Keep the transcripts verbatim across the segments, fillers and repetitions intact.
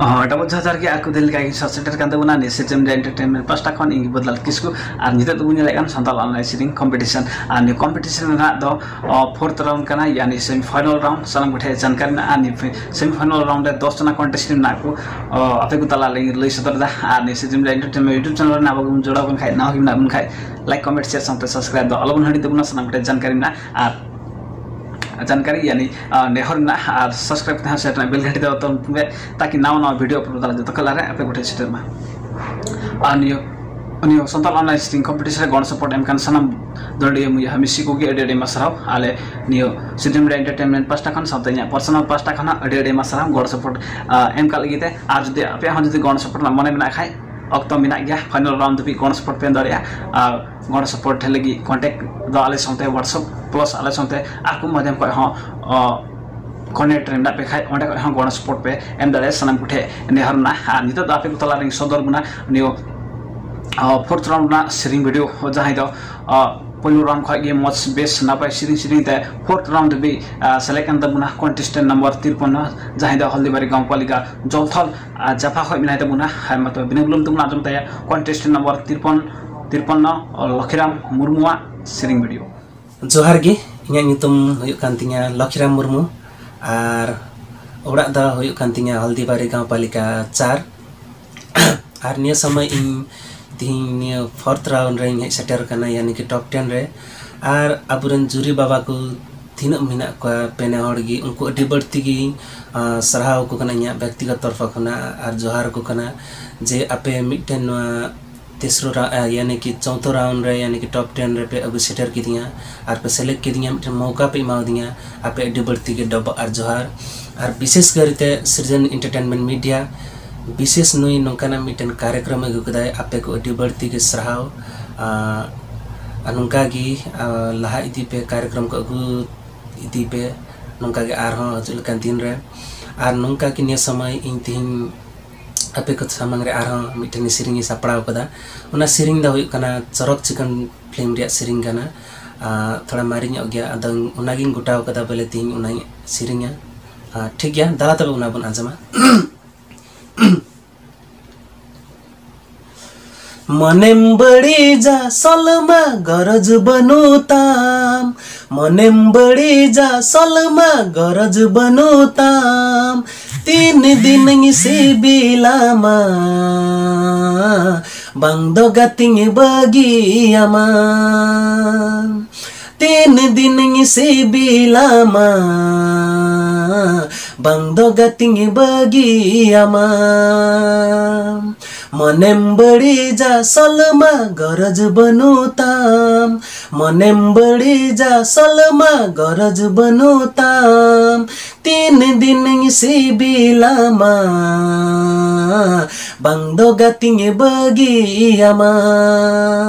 ᱦᱚᱸ, ᱰᱚᱵᱚᱞ ᱡᱚᱦᱟᱨ ᱜᱮ, ᱟᱨ ᱠᱚ ᱫᱤᱱ ᱞᱮᱠᱟ ᱜᱮ ᱥᱮᱴᱮᱨ ᱠᱟᱱ ᱛᱟᱵᱚᱱᱟ ᱱᱤᱭᱟᱹ ᱥᱮᱡᱮᱢ ᱮᱱᱴᱟᱨᱴᱮᱱᱢᱮᱱᱴ ᱯᱟᱥᱴᱟ ᱠᱷᱚᱱ᱾ ᱤᱧ ᱵᱚᱫᱞᱟᱞ ᱠᱤᱥᱠᱩ, ᱟᱨ ᱱᱤᱛᱚᱜ ᱫᱚᱵᱚᱱ ᱧᱮᱞᱮᱫ ᱠᱟᱱ ᱥᱟᱱᱛᱟᱲ ᱚᱱᱞᱟᱭᱤᱱ ᱥᱮᱨᱮᱧ ᱠᱚᱢᱯᱤᱴᱤᱥᱚᱱ᱾ ᱟᱨ ᱱᱤᱭᱟᱹ ᱠᱚᱢᱯᱤᱴᱤᱥᱚᱱ ᱨᱮᱱᱟᱜ ᱫᱚ ᱯᱷᱳᱨᱛᱷ ᱨᱟᱣᱩᱱᱰ ᱠᱟᱱᱟ, ᱭᱟᱱᱤ ᱥᱮᱢᱤ ᱯᱷᱟᱭᱱᱟᱞ ᱨᱟᱣᱩᱱᱰ᱾ ᱥᱟᱱᱟᱢ ᱠᱚᱴᱷᱮᱱ ᱡᱟᱱᱠᱟᱨᱤ ᱢᱮᱱᱟᱜᱼᱟ, ᱱᱤᱭᱟᱹ ᱥᱮᱢᱤ ᱯᱷᱟᱭᱱᱟᱞ ᱨᱟᱣᱩᱱᱰ ᱨᱮ ᱫᱚᱥ ᱡᱚᱱᱟ ᱠᱚᱱᱴᱮᱥᱴᱮᱱᱴ ᱢᱮᱱᱟᱜ ᱠᱚ᱾ ᱚ, ᱟᱯᱮ ᱠᱚ ᱛᱟᱞᱟ ᱞᱤᱧ ᱞᱟᱹᱭ ᱥᱚᱫᱚᱨ ᱮᱫᱟ᱾ ᱟᱨ ᱱᱤᱭᱟᱹ ᱥᱮᱡᱮᱢ ᱮᱱᱴᱟᱨᱴᱮᱱᱢᱮᱱᱴ ᱭᱩᱴᱩᱵᱽ ᱪᱮᱱᱮᱞ ᱨᱮ ᱟᱵᱚ ᱜᱮᱵᱚᱱ ᱡᱚᱲᱟᱣ ᱠᱟᱱ ᱠᱷᱟᱡ, ᱱᱟᱣᱟ ᱜᱮ ᱢᱮᱱᱟᱜ ᱵᱚᱱ ᱠᱷᱟᱡ, ᱞᱟᱭᱤᱠ, ᱠᱚᱢᱮᱱᱴ, ᱥᱮᱭᱟᱨ ᱥᱟᱶᱛᱮ ᱥᱟᱵᱥᱠᱨᱟᱭᱤᱵ ᱫᱚ ᱟᱞᱚᱵᱚᱱ ᱦᱤᱲᱤᱧ ᱛᱟᱵᱚᱱᱟ᱾ ᱥᱟᱱᱟᱢ ᱠᱚᱴᱷᱮᱱ ᱡᱟᱱᱠᱟᱨᱤ ᱢᱮᱱᱟᱜᱼᱟ, ᱟᱨ ᱡᱟᱱᱠᱟᱨᱤ ᱭᱟᱱᱤ, ᱟ, ᱱᱮᱦᱚᱨ ᱢᱮᱱᱟᱜᱼᱟ, ᱟᱨ ᱥᱟᱵᱥᱠᱨᱟᱭᱤᱵ ᱛᱮᱦᱚᱸ ᱥᱮᱭᱟᱨ ᱨᱮᱱᱟᱜ ᱵᱮᱞ ᱜᱷᱟᱱᱴᱤ ᱫᱚ ᱛᱚᱞ ᱯᱮ, ᱛᱟᱠᱤ ᱱᱟᱣᱟ ᱱᱟᱣᱟ ᱵᱷᱤᱰᱤᱭᱳ ᱟᱯᱞᱳᱰ ᱫᱟᱨᱟ ᱡᱚᱛᱚ ᱠᱷᱚᱱ ᱞᱟᱦᱟᱨᱮ ᱟᱯᱮ ᱠᱚᱴᱷᱮᱱ ᱥᱮᱴᱮᱨ ᱢᱟ᱾ ᱟᱨ ᱱᱤᱭᱟᱹ, ᱱᱤᱭᱟᱹ ᱥᱟᱱᱛᱟᱲ ᱚᱱᱞᱟᱭᱤᱱ ᱥᱮᱨᱮᱧ ᱠᱚᱢᱯᱤᱴᱤᱥᱚᱱ ᱨᱮ ᱜᱚᱲᱚ ᱥᱟᱯᱳᱨᱴ ᱮᱢ ᱠᱟᱱ ᱥᱟᱱᱟᱢ ᱫᱟᱹᱲᱤᱭᱟᱹ ᱢᱩᱭᱟᱹ ᱦᱟᱢᱤᱥᱤ ᱠᱚᱜᱮ ᱟᱹᱰᱤ ᱟᱹᱰᱤ ᱟᱭᱢᱟ ᱥᱟᱨᱦᱟᱣ᱾ ᱟᱞᱮ ᱱᱤᱭᱟᱹ ᱥᱮᱡᱮᱢ ᱮᱱᱴᱟᱨᱴᱮᱱᱢᱮᱱᱴ ᱯᱟᱥᱴᱟ ᱠᱷᱚᱱ ᱥᱟᱶᱛᱮ ᱤᱧᱟᱹᱜ ᱯᱟᱨᱥᱚᱱᱟᱞ ᱯᱟᱥᱴᱟ ᱠᱷᱚᱱ ᱦᱚᱸ ᱟᱹᱰᱤ ᱟᱹᱰᱤ ᱟᱭᱢᱟ ᱥᱟᱨᱦᱟᱣ ᱜᱚᱲᱚ ᱥᱟᱯᱳᱨᱴ, ᱟ, ᱮᱢ ᱠᱟᱜ ᱞᱟᱹᱜᱤᱫ ᱛᱮ᱾ ᱟᱨ ᱡᱩᱫᱤ ᱟᱯᱮᱭᱟᱜ ᱦᱚᱸ ᱡᱩᱫᱤ ᱜᱚᱲᱚ ᱥᱟᱯᱳᱨᱴ ᱨᱮᱱᱟᱜ ᱢᱚᱱᱮ ᱢᱮᱱᱟᱜ ᱠᱷᱟᱡ, ᱚᱠᱛᱚ ᱢᱮᱱᱟᱜ ᱜᱮᱭᱟ, ᱯᱷᱟᱭᱱᱟᱞ ᱨᱟᱣᱩᱱᱰ ᱫᱷᱟᱹᱵᱤᱡ ᱜᱚᱲᱚ ᱥᱟᱯᱳᱨᱴ ᱯᱮ ᱮᱢ ᱫᱟᱲᱮᱭᱟᱜᱼᱟ᱾ ᱟᱨ ᱜᱚᱲᱚ ᱥᱟᱯᱳᱨᱴ ᱞᱟᱹᱜᱤᱫ ᱠᱚᱱᱴᱮᱠᱴ ᱫᱚ ᱟᱞᱮ ᱥᱟᱶᱛᱮ WhatsApp ᱯᱞᱟᱥ ᱟᱞᱮ ᱥᱟᱶᱛᱮ ᱟᱨ ᱠᱚ ᱢᱟᱫᱷᱭᱚᱢ ᱠᱷᱚᱱ ᱦᱚᱸ, ᱚ, ᱠᱚᱱᱴᱮᱠᱴ ᱨᱮ ᱢᱮᱱᱟᱜ ᱯᱮ ᱠᱷᱟᱡ, ᱚᱸᱰᱮ ᱠᱷᱚᱱ ᱦᱚᱸ ᱜᱚᱲᱚ ᱥᱟᱯᱳᱨᱴ ᱯᱮ ᱮᱢ ᱫᱟᱲᱮᱭᱟᱜᱼᱟ᱾ ᱥᱟᱱᱟᱢ ᱠᱚᱴᱷᱮᱱ ᱱᱮᱦᱚᱨ ᱢᱮᱱᱟᱜᱼᱟ᱾ ᱟᱨ ᱱᱤᱛᱚᱜ ᱫᱚ ᱟᱯᱮ ᱠᱚ ᱛᱟᱞᱟ ᱨᱮᱧ ᱥᱚᱫᱚᱨ ᱵᱚᱱᱟ ᱱᱤᱭᱟᱹ, ᱚ, ᱯᱷᱳᱨᱛᱷ ᱨᱟᱣᱩᱱᱰ ᱨᱮᱱᱟᱜ ᱥᱮᱨᱮᱧ ᱵᱷᱤᱰᱤᱭᱳ, ᱡᱟᱦᱟᱸᱭ ᱫᱚ, ᱚ, ᱯᱳᱭᱞᱳ ᱨᱟᱣᱩᱱᱰ ᱠᱷᱚᱱ ᱜᱮ ᱢᱚᱡᱽ ᱵᱮᱥ ᱱᱟᱯᱟᱭ ᱥᱮᱨᱮᱧ ᱥᱮᱨᱮᱧ ᱛᱮ ᱯᱷᱳᱨᱛᱷ ᱨᱟᱣᱩᱱᱰ ᱫᱷᱟᱹᱵᱤᱡ, ᱟ, ᱥᱮᱞᱮᱫ ᱠᱟᱱ ᱛᱟᱵᱚᱱᱟ ᱠᱚᱱᱴᱮᱥᱴᱮᱱᱴ ᱱᱟᱢᱵᱟᱨ ᱛᱤᱨᱯᱚᱱᱱᱚ, ᱡᱟᱦᱟᱸᱭ ᱫᱚ ᱦᱚᱞᱫᱤᱵᱟᱨᱤ ᱜᱟᱶᱯᱟᱞᱤᱠᱟ ᱡᱚᱞᱛᱷᱚᱞ, ᱟ, ᱡᱟᱯᱷᱟ ᱠᱷᱚᱱ ᱢᱮᱱᱟᱭ ᱛᱟᱵᱚᱱᱟ᱾ ᱦᱮᱸ, ᱢᱟ ᱛᱚᱵᱮ ᱵᱤᱱᱟᱹ ᱵᱤᱞᱚᱢ ᱛᱮᱵᱚᱱ ᱟᱸᱡᱚᱢ ᱛᱟᱭᱟ ᱠᱚᱱᱴᱮᱥᱴᱮᱱᱴ ᱱᱟᱢᱵᱟᱨ ᱛᱤᱨᱯᱚᱱ, ᱛᱤᱨᱯᱚᱱᱱᱚ, ᱞᱚᱠᱷᱤᱨᱟᱢ ᱢᱩᱨᱢᱩᱣᱟᱜ ᱥᱮᱨᱮᱧ ᱵᱷᱤᱰᱤᱭᱳ᱾ ᱡᱚᱦᱟᱨ ᱜᱮ, ᱤᱧᱟᱹᱜ ᱧᱩᱛᱩᱢ ᱦᱩᱭᱩᱜ ᱠᱟᱱ ᱛᱤᱧᱟ ᱞᱚᱠᱷᱤᱨᱟᱢ ᱢᱩᱨᱢᱩ, ᱟᱨ ᱚᱲᱟᱜ ᱫᱚ ᱦᱩᱭᱩᱜ ᱠᱟᱱ ᱛᱤᱧᱟ ᱦᱚᱞᱫᱤᱵᱟᱨᱤ ᱜᱟᱶᱯᱟᱞᱤᱠᱟ ᱪᱟᱨ᱾ ᱟᱨ ᱱᱤᱭᱟᱹ ᱥᱚᱢᱚᱭ ᱤᱧ ᱛᱤᱦᱤᱧ ᱱᱤᱭᱟᱹ ᱯᱷᱳᱨᱛᱷ ᱨᱟᱣᱩᱱᱰ ᱨᱮᱧ ᱦᱮᱡ ᱥᱮᱴᱮᱨ ᱠᱟᱱᱟ, ᱭᱟᱱᱤ ᱠᱤ ᱴᱚᱯ ᱴᱮᱱ ᱨᱮ᱾ ᱟᱨ ᱟᱵᱚᱨᱮᱱ ᱡᱩᱨᱤ ᱵᱟᱵᱟ ᱠᱚ ᱛᱤᱱᱟᱹᱜ ᱢᱮᱱᱟᱜ ᱠᱚᱣᱟ, ᱯᱮᱱᱮ ᱦᱚᱲ ᱜᱮ, ᱩᱱᱠᱩ ᱟᱹᱰᱤ ᱵᱟᱹᱲᱛᱤ ᱜᱮ, ᱟᱸ, ᱥᱟᱨᱦᱟᱣ ᱟᱠᱚ ᱠᱟᱱᱟ ᱤᱧᱟᱹᱜ ᱵᱮᱠᱛᱤᱜᱚᱛ ᱛᱚᱨᱯᱷᱟ ᱠᱷᱚᱱᱟᱜ, ᱟᱨ ᱡᱚᱦᱟᱨ ᱟᱠᱚ ᱠᱟᱱᱟ ᱡᱮ ᱟᱯᱮ ᱢᱤᱫᱴᱮᱱ ᱱᱚᱣᱟ ᱛᱮᱥᱨᱚ ᱨᱟ-, ᱟ, ᱭᱟᱱᱤ ᱠᱤ ᱪᱳᱛᱷᱚ ᱨᱟᱣᱩᱱᱰ ᱨᱮ, ᱭᱟᱱᱤ ᱠᱤ ᱴᱚᱯ ᱴᱮᱱ ᱨᱮᱯᱮ ᱟᱹᱜᱩ ᱥᱮᱴᱮᱨ ᱠᱤᱫᱤᱧᱟ ᱟᱨ ᱯᱮ ᱥᱮᱞᱮᱫ ᱠᱤᱫᱤᱧᱟ, ᱢᱤᱫᱴᱮᱱ ᱢᱚᱣᱠᱟ ᱯᱮ ᱮᱢᱟᱣᱫᱤᱧᱟ᱾ ᱟᱯᱮ ᱟᱹᱰᱤ ᱵᱟᱹᱲᱛᱤ ᱜᱮ ᱰᱚᱵᱚᱜ ᱟᱨ ᱡᱚᱦᱟᱨ᱾ ᱟᱨ ᱵᱤᱥᱮᱥ ᱠᱟᱨᱛᱮ ᱥᱨᱤᱡᱚᱱ ᱮᱱᱴᱟᱨᱴᱮᱱᱢᱮᱱᱴ ᱢᱤᱰᱤᱭᱟ ᱵᱤᱥᱮᱥ ᱱᱩᱭ ᱱᱚᱝᱠᱟᱱᱟᱜ ᱢᱤᱫᱴᱮᱱ ᱠᱟᱨᱭᱚᱠᱨᱚᱢ ᱟᱹᱜᱩ ᱠᱮᱫᱟᱭ, ᱟᱯᱮ ᱠᱚ ᱟᱹᱰᱤ ᱵᱟᱹᱲᱛᱤ ᱜᱮ ᱥᱟᱨᱦᱟᱣ᱾ ᱟ, ᱟᱨ ᱱᱚᱝᱠᱟ ᱜᱮ, ᱟ, ᱞᱟᱦᱟ ᱤᱫᱤ ᱯᱮ, ᱠᱟᱨᱭᱚᱠᱨᱚᱢ ᱠᱚ ᱟᱹᱜᱩ ᱤᱫᱤ ᱯᱮ ᱱᱚᱝᱠᱟ ᱜᱮ ᱟᱨᱦᱚᱸ ᱦᱤᱡᱩᱜ ᱞᱮᱠᱟᱱ ᱫᱤᱱ ᱨᱮ᱾ ᱟᱨ ᱱᱚᱝᱠᱟ ᱜᱮ ᱱᱤᱭᱟᱹ ᱥᱚᱢᱚᱭ ᱤᱧ ᱛᱤᱦᱤᱧ ᱟᱯᱮ ᱠᱚ ᱥᱟᱢᱟᱝ ᱨᱮ ᱟᱨᱦᱚᱸ ᱢᱤᱫᱴᱮᱱ ᱥᱮᱨᱮᱧ ᱤᱧ ᱥᱟᱯᱲᱟᱣ ᱠᱟᱫᱟ᱾ ᱚᱱᱟ ᱥᱮᱨᱮᱧ ᱫᱚ ᱦᱩᱭᱩᱜ ᱠᱟᱱᱟ ᱪᱚᱨᱚᱠ ᱪᱤᱠᱟᱹᱱ ᱯᱷᱤᱞᱢ ᱨᱮᱭᱟᱜ ᱥᱮᱨᱮᱧ ᱠᱟᱱᱟ᱾ ᱟᱨ ᱛᱷᱚᱲᱟ ᱢᱟᱨᱮ ᱧᱚᱜ ᱜᱮᱭᱟ, ᱟᱫᱚ ᱚᱱᱟᱜᱤᱧ ᱜᱚᱴᱟᱣ ᱠᱟᱫᱟ ᱵᱚᱞᱮ ᱛᱤᱦᱤᱧ ᱚᱱᱟᱧ ᱥᱮᱨᱮᱧᱟ᱾ ᱟᱨ ᱴᱷᱤᱠ ᱜᱮᱭᱟ, ᱫᱟᱞᱟ ᱛᱚᱵᱮ ᱚᱱᱟ ᱵᱚᱱ ᱟᱸᱡᱚᱢᱟ᱾ ᱢᱚᱱᱮᱢ ᱵᱟᱹᱲᱤᱡᱟ ᱥᱚᱞᱢᱟ ᱜᱚᱨᱚᱡᱽ ᱵᱟᱹᱱᱩᱜ ᱛᱟᱢ, ᱢᱚᱱᱮᱢ ᱵᱟᱹᱲᱤᱡᱟ ᱥᱚᱞᱢᱟ ᱜᱚᱨᱚᱡᱽ ᱵᱟᱹᱱᱩᱜ ᱛᱟᱢ᱾ ᱛᱤᱱ ᱫᱤᱱᱤᱧ ᱥᱤᱵᱤᱞᱟᱢᱟ, ᱵᱟᱝ ᱫᱚ ᱜᱟᱛᱮᱧ ᱵᱟᱹᱜᱤᱭᱟᱢᱟ᱾ ᱛᱤᱱ ᱫᱤᱱᱤᱧ ᱥᱤᱵᱤᱞᱟᱢᱟ, ᱵᱟᱝ ᱫᱚ ᱜᱟᱛᱮᱧ ᱵᱟᱹᱜᱤᱭᱟᱢᱟ᱾ ᱢᱚᱱᱮᱢ ᱵᱟᱹᱲᱤᱡᱟ ᱥᱚᱞᱢᱟ ᱜᱚᱨᱚᱡᱽ ᱵᱟᱹᱱᱩᱜ ᱛᱟᱢ, ᱢᱚᱱᱮᱢ ᱵᱟᱹᱲᱤᱡᱟ ᱥᱚᱞᱢᱟ ᱜᱚᱨᱚᱡᱽ ᱵᱟᱹᱱᱩᱜ ᱛᱟᱢ᱾ ᱛᱤᱱ ᱫᱤᱱᱤᱧ ᱥᱤᱵᱤᱞᱟᱢᱟ, ᱵᱟᱝ ᱫᱚ ᱜᱟᱛᱮᱧ ᱵᱟᱹᱜᱤᱭᱟᱢᱟ᱾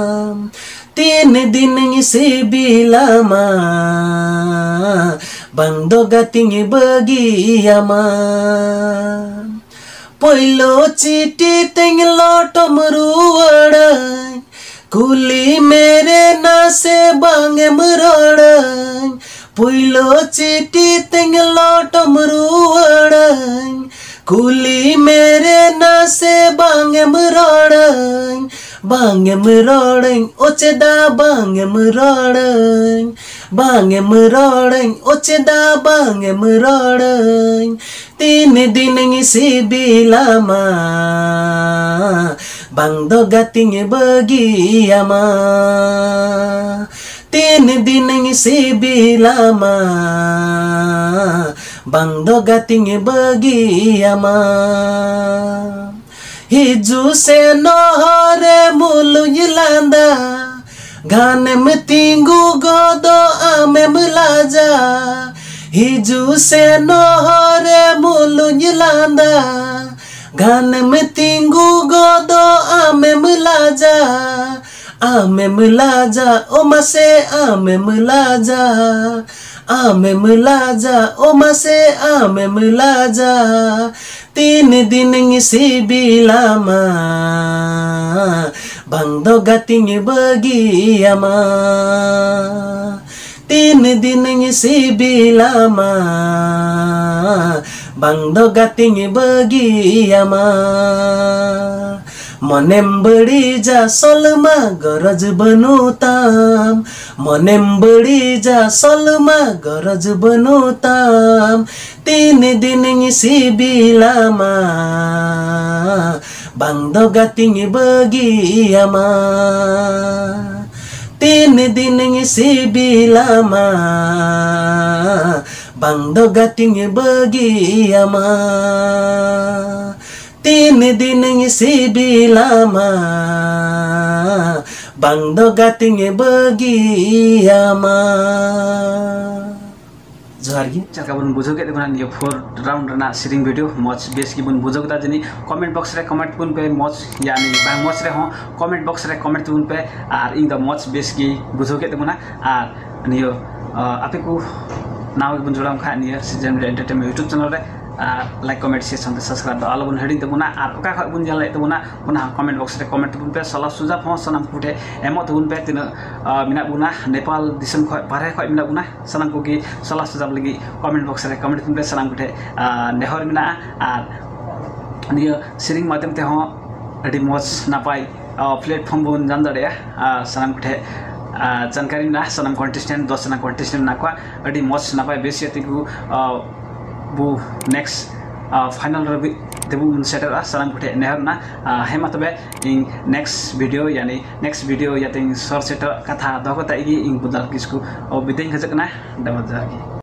ᱛᱤᱱ ᱫᱤᱱᱤᱧ ᱥᱤᱵᱤᱞᱟᱢᱟ, ᱵᱟᱝ ᱫᱚ ᱜᱟᱛᱮᱧ ᱵᱟᱹᱜᱤᱭᱟᱢᱟ᱾ ᱯᱳᱭᱞᱳ ᱪᱤᱴᱷᱤ ᱛᱮᱧ ᱞᱚᱴᱚᱢ ᱨᱩᱣᱟᱹᱲᱟᱹᱧ, ᱠᱩᱞᱤ ᱢᱮᱨᱮ ᱱᱟᱥᱮ ᱵᱟᱝ ᱮᱢ ᱨᱚᱲᱟᱹᱧ᱾ ᱯᱳᱭᱞᱳ ᱪᱤᱴᱷᱤ ᱛᱮᱧ ᱞᱚᱴᱚᱢ ᱨᱩᱣᱟᱹᱲᱟᱹᱧ, ᱠᱩᱞᱤ ᱢᱮᱨᱮ ᱱᱟᱥᱮ ᱵᱟᱝ ᱮᱢ ᱨᱚᱲᱟᱹᱧ᱾ ᱵᱟᱝ ᱮᱢ ᱨᱚᱲᱟᱹᱧ, ᱚ ᱪᱮᱫᱟ ᱵᱟᱝ ᱮᱢ ᱨᱚᱲᱟᱹᱧ, ᱵᱟᱝ ᱮᱢ ᱨᱚᱲᱟᱹᱧ, ᱚ ᱪᱮᱫᱟ ᱵᱟᱝ ᱮᱢ ᱨᱚᱲᱟᱹᱧ᱾ ᱛᱤᱱ ᱫᱤᱱᱤᱧ ᱥᱤᱵᱤᱞᱟᱢᱟ, ᱵᱟᱝ ᱫᱚ ᱜᱟᱛᱮᱧ ᱵᱟᱹᱜᱤᱭᱟᱢᱟ᱾ ᱛᱤᱱ ᱫᱤᱱᱤᱧ ᱥᱤᱵᱤᱞᱟᱢᱟ, ᱵᱟᱝ ᱫᱚ ᱜᱟᱛᱮᱧ ᱵᱟᱹᱜᱤᱭᱟᱢᱟ᱾ ᱦᱤᱡᱩᱜ ᱥᱮᱱᱚᱜ ᱦᱚᱨ ᱨᱮ ᱢᱩᱞᱩᱡ ᱞᱟᱸᱫᱟ, ᱜᱷᱟᱱᱮᱢ ᱛᱤᱸᱜᱩ ᱜᱚᱫᱚᱜ ᱟᱢᱮᱢ ᱞᱟᱡᱟ᱾ ᱦᱤᱡᱩᱜ ᱥᱮᱱᱚᱜ ᱦᱚᱨ ᱨᱮ ᱢᱩᱞᱩᱡ ᱞᱟᱸᱫᱟ, ᱜᱷᱟᱱᱮᱢ ᱛᱤᱸᱜᱩ ᱜᱚᱫᱚᱜ ᱟᱢᱮᱢ ᱞᱟᱡᱟ᱾ ᱟᱢᱮᱢ ᱞᱟᱡᱟ, ᱳ ᱢᱟᱥᱮ ᱟᱢᱮᱢ ᱞᱟᱡᱟ, ᱟᱢᱮᱢ ᱞᱟᱡᱟ, ᱳ ᱢᱟᱥᱮ ᱟᱢᱮᱢ ᱞᱟᱡᱟ᱾ ᱛᱤᱱ ᱫᱤᱱᱤᱧ ᱥᱤᱵᱤᱞᱟᱢᱟ, ᱵᱟᱝ ᱫᱚ ᱜᱟᱛᱮᱧ ᱵᱟᱹᱜᱤᱭᱟᱢᱟ᱾ ᱛᱤᱱ ᱫᱤᱱᱤᱧ ᱥᱤᱵᱤᱞᱟᱢᱟ, ᱵᱟᱝ ᱫᱚ ᱜᱟᱛᱮᱧ ᱵᱟᱹᱜᱤᱭᱟᱢᱟ᱾ ᱢᱚᱱᱮᱢ ᱵᱟᱹᱲᱤᱡᱟ ᱥᱚᱞᱢᱟ ᱜᱚᱨᱚᱡᱽ ᱵᱟᱹᱱᱩᱜ ᱛᱟᱢ, ᱢᱚᱱᱮᱢ ᱵᱟᱹᱲᱤᱡᱟ ᱥᱚᱞᱢᱟ ᱜᱚᱨᱚᱡᱽ ᱵᱟᱹᱱᱩᱜ ᱛᱟᱢ, ᱛᱤᱱ ᱫᱤᱱᱤᱧ ᱥᱤᱵᱤᱞᱟᱢᱟ, ᱵᱟᱝ ᱫᱚ ᱜᱟᱛᱮᱧ ᱵᱟᱹᱜᱤᱭᱟᱢᱟ᱾ ᱛᱤᱱ ᱫᱤᱱᱤᱧ ᱥᱤᱵᱤᱞᱟᱢᱟ, ᱵᱟᱝ ᱫᱚ ᱜᱟᱛᱮᱧ ᱵᱟᱹᱜᱤᱭᱟᱢᱟ᱾ ᱛᱤᱱ ᱫᱤᱱᱤᱧ ᱥᱤᱵᱤᱞᱟᱢᱟ, ᱵᱟᱝ ᱫᱚ ᱜᱟᱛᱮᱧ ᱵᱟᱹᱜᱤᱭᱟᱢᱟ᱾ ᱡᱚᱦᱟᱨ ᱜᱮ᱾ ᱪᱮᱫ ᱞᱮᱠᱟ ᱵᱚᱱ ᱵᱩᱡᱷᱟᱹᱣ ᱠᱮᱫ ᱛᱟᱵᱚᱱᱟ ᱱᱤᱭᱟᱹ ᱯᱷᱳᱨ ᱨᱟᱣᱩᱱᱰ ᱨᱮᱱᱟᱜ ᱥᱮᱨᱮᱧ ᱵᱷᱤᱰᱤᱭᱳ? ᱢᱚᱡᱽ ᱵᱮᱥ ᱜᱮᱵᱚᱱ ᱵᱩᱡᱷᱟᱹᱣ ᱠᱮᱫᱟ ᱡᱟᱹᱱᱤᱡ? ᱠᱚᱢᱮᱱᱴ ᱵᱚᱠᱥ ᱨᱮ ᱠᱚᱢᱮᱱᱴ ᱛᱟᱵᱚᱱ ᱯᱮ, ᱢᱚᱡᱽ ᱭᱟᱱᱤ ᱵᱟᱝ ᱢᱚᱡᱽ ᱨᱮᱦᱚᱸ ᱠᱚᱢᱮᱱᱴ ᱵᱚᱠᱥ ᱨᱮ ᱠᱚᱢᱮᱱᱴ ᱛᱟᱵᱚᱱ ᱯᱮ᱾ ᱟᱨ ᱤᱧ ᱫᱚ ᱢᱚᱡᱽ ᱵᱮᱥ ᱜᱮ ᱵᱩᱡᱷᱟᱹᱣ ᱠᱮᱫ ᱛᱟᱵᱚᱱᱟ᱾ ᱟᱨ ᱱᱤᱭᱟᱹ, ᱟᱯᱮ ᱠᱚ ᱱᱟᱣᱟ ᱜᱮᱵᱚᱱ ᱡᱚᱲᱟᱣ ᱠᱷᱟᱱ ᱱᱤᱭᱟᱹ ᱥᱤᱡᱮᱱ ᱨᱮ ᱮᱱᱴᱟᱨᱴᱮᱱᱢᱮᱱᱴ ᱭᱩᱴᱩᱵᱽ ᱪᱮᱱᱮᱞ ᱨᱮ ᱞᱟᱭᱤᱠ, ᱠᱚᱢᱮᱱᱴ, ᱥᱮᱭᱟᱨ ᱥᱟᱶᱛᱮ ᱥᱟᱵᱥᱠᱨᱟᱭᱤᱵ ᱫᱚ ᱟᱞᱚᱵᱚᱱ ᱦᱤᱲᱤᱧ ᱛᱟᱵᱚᱱᱟ᱾ ᱟᱨ ᱚᱠᱟ ᱠᱷᱚᱱ ᱵᱚᱱ ᱧᱮᱞᱮᱫ ᱛᱟᱵᱚᱱᱟ ᱚᱱᱟ ᱦᱚᱸ ᱠᱚᱢᱮᱱᱴ ᱵᱚᱠᱥ ᱨᱮ ᱠᱚᱢᱮᱱᱴ ᱛᱟᱵᱚᱱ ᱯᱮ᱾ ᱥᱟᱞᱟ ᱥᱩᱡᱟᱵ ᱦᱚᱸ ᱥᱟᱱᱟᱢ ᱠᱚᱴᱷᱮᱱ ᱮᱢᱚᱜ ᱛᱟᱵᱚᱱ ᱯᱮ᱾ ᱛᱤᱱᱟᱹᱜ ᱢᱮᱱᱟᱜ ᱵᱚᱱᱟ ᱱᱮᱯᱟᱞ ᱫᱤᱥᱚᱢ ᱠᱷᱚᱱ ᱵᱟᱦᱨᱮ ᱠᱷᱚᱱ ᱢᱮᱱᱟᱜ ᱵᱚᱱᱟ, ᱥᱟᱱᱟᱢ ᱠᱚᱜᱮ ᱥᱟᱞᱟ ᱥᱩᱡᱟᱵ ᱞᱟᱹᱜᱤᱫ ᱠᱚᱢᱮᱱᱴ ᱵᱚᱠᱥ ᱨᱮ ᱠᱚᱢᱮᱱᱴ ᱛᱟᱵᱚᱱ ᱯᱮ᱾ ᱥᱟᱱᱟᱢ ᱠᱚᱴᱷᱮᱱ ᱱᱮᱦᱚᱨ ᱢᱮᱱᱟᱜᱼᱟ᱾ ᱟᱨ ᱱᱤᱭᱟᱹ ᱥᱮᱨᱮᱧ ᱢᱟᱫᱽᱫᱷᱚᱢ ᱛᱮᱦᱚᱸ ᱟᱹᱰᱤ ᱢᱚᱡᱽ ᱱᱟᱯᱟᱭ ᱯᱞᱮᱴᱯᱷᱚᱨᱢ ᱵᱚᱱ ᱧᱟᱢ ᱫᱟᱲᱮᱭᱟᱜᱼᱟ᱾ ᱟᱨ ᱥᱟᱱᱟᱢ ᱠᱚᱴᱷᱮᱱ ᱡᱟᱱᱠᱟᱨᱤ ᱢᱮᱱᱟᱜᱼᱟ᱾ ᱥᱟᱱᱟᱢ ᱠᱚᱱᱴᱮᱥᱴᱮᱱᱴ, ᱫᱚᱥ ᱡᱚᱱᱟ ᱠᱚᱱᱴᱮᱥᱴᱮᱱᱴ ᱢᱮᱱᱟᱜ ᱠᱚᱣᱟ᱾ ᱟᱹᱰᱤ ᱢᱚᱡᱽ ᱱᱟᱯᱟᱭ ᱵᱮᱥ ᱜᱟᱛᱮ ᱠᱚ ᱵᱚ ᱱᱮᱠᱥᱴ ᱯᱷᱟᱭᱱᱟᱞ ᱨᱮ ᱛᱮᱵᱚ ᱵᱚᱱ ᱥᱮᱴᱮᱨᱚᱜᱼᱟ᱾ ᱥᱟᱱᱟᱢ ᱠᱚᱴᱷᱮᱱ ᱱᱮᱦᱚᱨ ᱢᱮᱱᱟᱜᱼᱟ᱾ ᱦᱮᱸ ᱢᱟ ᱛᱚᱵᱮ, ᱤᱧ ᱱᱮᱠᱥᱴ ᱵᱷᱤᱰᱤᱭᱳ ᱭᱟᱱᱤ ᱱᱮᱠᱥᱴ ᱵᱷᱤᱰᱤᱭᱳ ᱭᱟᱛᱮᱧ ᱥᱚᱨ ᱥᱮᱴᱮᱨᱚᱜ ᱠᱟᱛᱷᱟ ᱫᱚᱦᱚ ᱠᱟᱛᱮ ᱜᱮ ᱤᱧ ᱵᱩᱫᱟᱞ ᱠᱤᱥᱠᱩ ᱵᱤᱫᱟᱹᱭ ᱤᱧ ᱠᱷᱚᱡᱚᱜ ᱠᱟᱱᱟ᱾ ᱰᱟᱵᱚᱨ ᱡᱚᱦᱟᱨ ᱜᱮ᱾